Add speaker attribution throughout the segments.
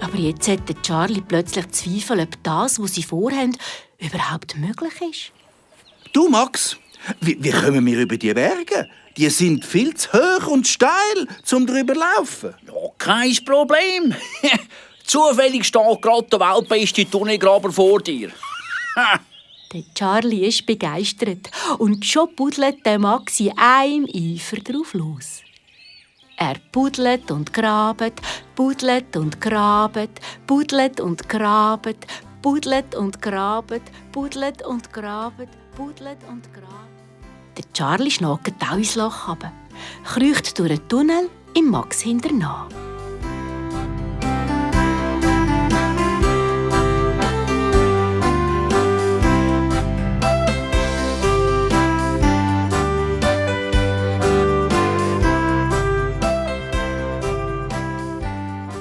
Speaker 1: Aber jetzt hat Charlie plötzlich Zweifel, ob das, was sie vorhaben, überhaupt möglich ist.
Speaker 2: Du, Max, wie kommen wir über die Berge? Die sind viel zu hoch und steil, um drüber zu laufen.
Speaker 3: Ja, kein Problem. Zufällig steht gerade der weltbeste Tunnelgraber vor dir.
Speaker 1: Der Charlie ist begeistert und schon buddelt der Max in einem Eifer drauf los. Er buddelt und grabet, buddelt und grabet, buddelt und grabet, buddelt und grabet, buddelt und grabet, buddelt und grabet. Der Charlie schnackt auch ins Loch runter, kriecht durch den Tunnel im Max hinternach.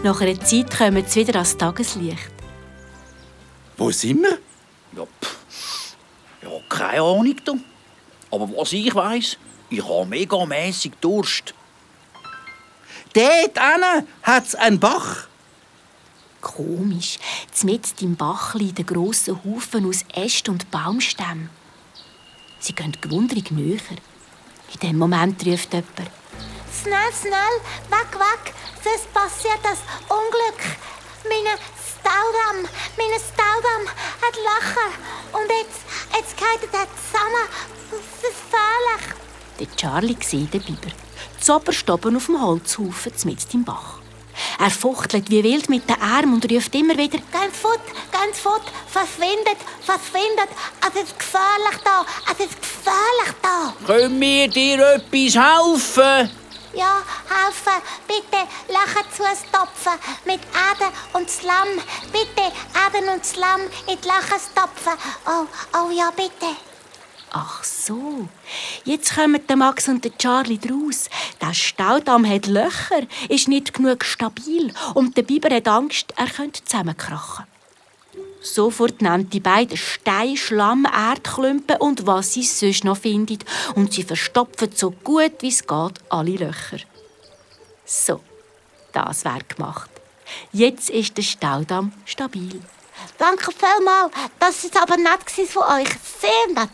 Speaker 1: Nach einer Zeit kommen sie wieder ans Tageslicht.
Speaker 2: Wo sind wir?
Speaker 3: Ja, keine Ahnung. Du. Aber was ich weiss, ich habe megamässig Durst.
Speaker 2: Dort hinten hat es einen Bach.
Speaker 1: Komisch, mitten im Bach liegen grosse Haufen aus Ästen und Baumstämmen. Sie gehen gewundrig näher. In dem Moment ruft jemand:
Speaker 4: Schnell, schnell, weg, weg, sonst passiert das Unglück. Meine Staudamm hat Löcher und jetzt geht er zusammen. Das ist gefährlich.
Speaker 1: Der Charlie sieht den Biber. Zoberst oben auf dem Holzhaufen mitten im Bach. Er fuchtelt wie wild mit den Armen und ruft immer wieder:
Speaker 4: Ganz fort, verschwindet. Es ist gefährlich da.
Speaker 3: Können wir dir etwas helfen?
Speaker 4: Ja, helfen. Bitte Löcher zustopfen mit Erde und Slamm. Bitte Erde und Slamm in die Löcher stopfen. Oh ja, bitte.
Speaker 1: Ach so, jetzt kommen der Max und der Charlie draus. Der Staudamm hat Löcher, ist nicht genug stabil und der Biber hat Angst, er könnte zusammenkrachen. Sofort nimmt die beiden Steine, Schlamm, Erdklumpen und was sie sonst noch finden und sie verstopfen so gut wie es geht alle Löcher. So, das wäre gemacht. Jetzt ist der Staudamm stabil.
Speaker 4: Danke vielmals. Das ist aber nett von euch. Sehr nett.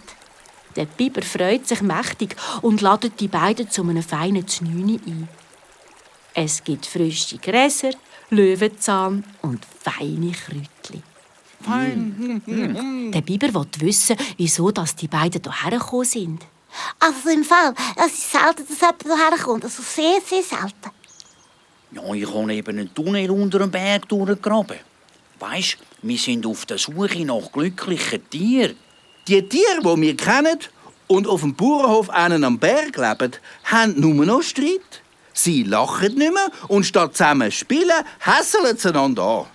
Speaker 1: Der Biber freut sich mächtig und ladet die beiden zu einem feinen Znüni ein. Es gibt frische Gräser, Löwenzahn und feine Kräutchen. Der Biber will wissen, wieso die beiden hierher gekommen sind.
Speaker 4: Also im Fall, es ist selten, dass jemand hierher kommt. Also sehr, sehr selten.
Speaker 3: Ja, ich habe eben einen Tunnel unter dem Berg durchgegraben. Weisst, wir sind auf der Suche nach glücklichen Tieren.
Speaker 2: Die Tiere, die wir kennen und auf dem Bauernhof einen am Berg leben, haben nur noch Streit. Sie lachen nicht mehr und statt zusammen zu spielen, hässeln sie einander an.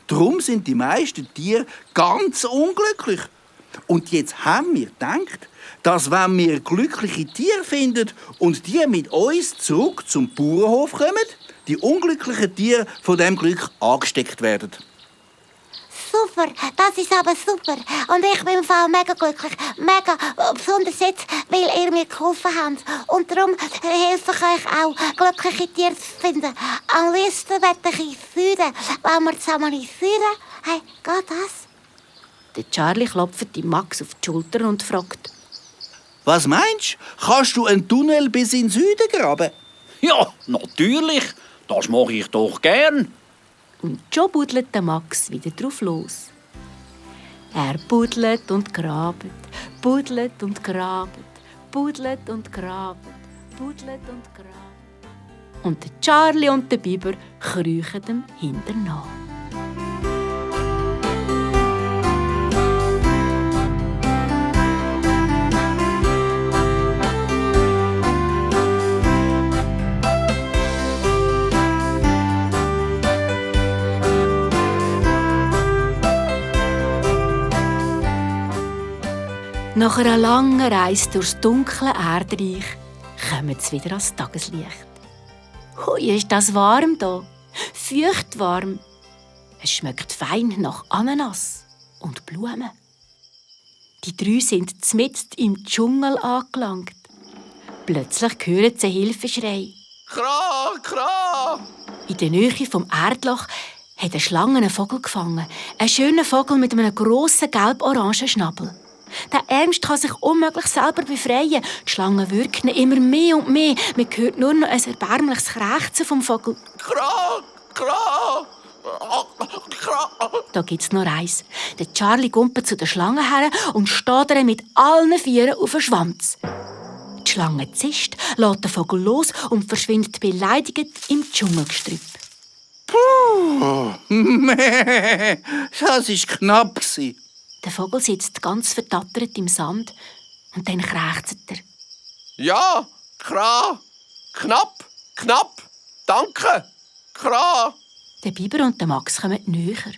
Speaker 2: Darum sind die meisten Tiere ganz unglücklich. Und jetzt haben wir gedacht, dass wenn wir glückliche Tiere finden und die mit uns zurück zum Bauernhof kommen, die unglücklichen Tiere von dem Glück angesteckt werden.
Speaker 4: Super, das ist aber super. Und ich bin im Fall mega glücklich. Mega, besonders jetzt, weil ihr mir geholfen habt. Und darum helfe ich euch auch, glückliche Tiere zu finden. Am liebsten möchte ich in Süden. Wenn wir zusammen in Süden, hey, geht das?
Speaker 1: Der Charlie klopft die Max auf die Schulter und fragt:
Speaker 2: Was meinst du? Kannst du einen Tunnel bis in den Süden graben?
Speaker 3: Ja, natürlich. Das mache ich doch gern.
Speaker 1: Und schon buddelt der Max wieder drauf los. Er buddelt und grabet, buddelt und grabet, buddelt und grabet, buddelt und grabet. Und der Charlie und der Biber kriechen ihm hinternach. Nach einer langen Reise durchs dunkle Erdreich kommen sie wieder ans Tageslicht. Hui, ist das warm da, feuchtwarm. Es schmeckt fein nach Ananas und Blumen. Die drei sind mitten im Dschungel angelangt. Plötzlich hören sie einen Hilfeschrei.
Speaker 2: Kra, kra!
Speaker 1: In der Nähe vom Erdloch hat eine Schlange einen Vogel gefangen. Einen schönen Vogel mit einem grossen gelb-orangen Schnabel. Der Ärmste kann sich unmöglich selber befreien. Die Schlange wirkt ihn immer mehr und mehr. Man hört nur noch ein erbärmliches Krächzen vom Vogel.
Speaker 5: Kra, kra, kra.
Speaker 1: Da gibt's noch eins. Der Charlie gumpelt zu der Schlange her und steht ihr mit allen Vieren auf den Schwanz. Die Schlange zischt, lässt den Vogel los und verschwindet beleidigt im Dschungelgestrüpp.
Speaker 2: Meh, das war knapp.
Speaker 1: Der Vogel sitzt ganz verdattert im Sand und dann krächzt er.
Speaker 5: Ja, kra, knapp, knapp, danke, kra.
Speaker 1: Der Biber und der Max kommen näher.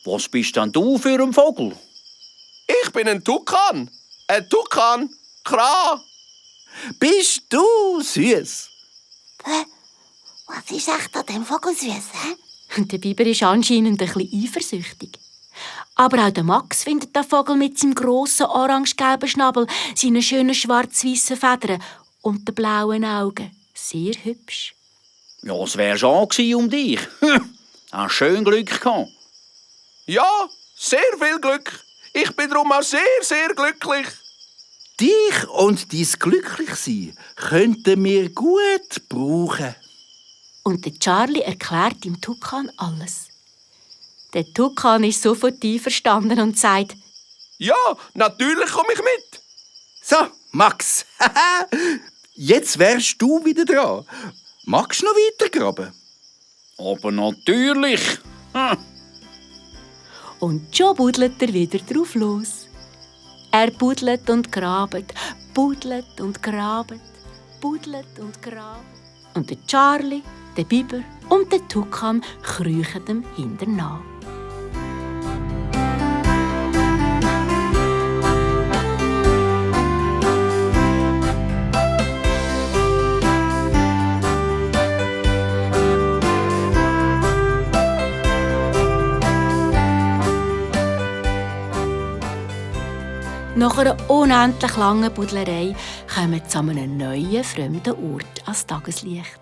Speaker 3: Was bist denn du für ein Vogel?
Speaker 5: Ich bin ein Tukan, kra.
Speaker 2: Bist du süß?
Speaker 4: Was ist echt an dem Vogel süß, hä?
Speaker 1: Und der Biber ist anscheinend ein bisschen eifersüchtig. Aber auch der Max findet den Vogel mit seinem grossen orange-gelben Schnabel, seinen schönen schwarz-weißen Federn und den blauen Augen sehr hübsch.
Speaker 3: Ja, es wär schon gewesen um dich. Hast schön Glück gehabt.
Speaker 5: Ja, sehr viel Glück. Ich bin darum auch sehr, sehr glücklich.
Speaker 2: Dich und dein Glücklichsein könnten wir gut brauchen.
Speaker 1: Und der Charlie erklärt dem Tukan alles. Der Tukan ist sofort einverstanden und sagt:
Speaker 5: Ja, natürlich komme ich mit.
Speaker 2: So, Max, jetzt wärst du wieder dran. Magst du noch weitergraben?
Speaker 3: Aber natürlich.
Speaker 1: Und schon buddelt er wieder drauf los. Er buddelt und grabet, buddelt und grabet, buddelt und grabet. Und der Charlie, der Biber und der Tukan kriechen ihm hinternach. Nach einer unendlich langen Buddlerei kommen wir zu einem neuen, fremden Ort ans Tageslicht.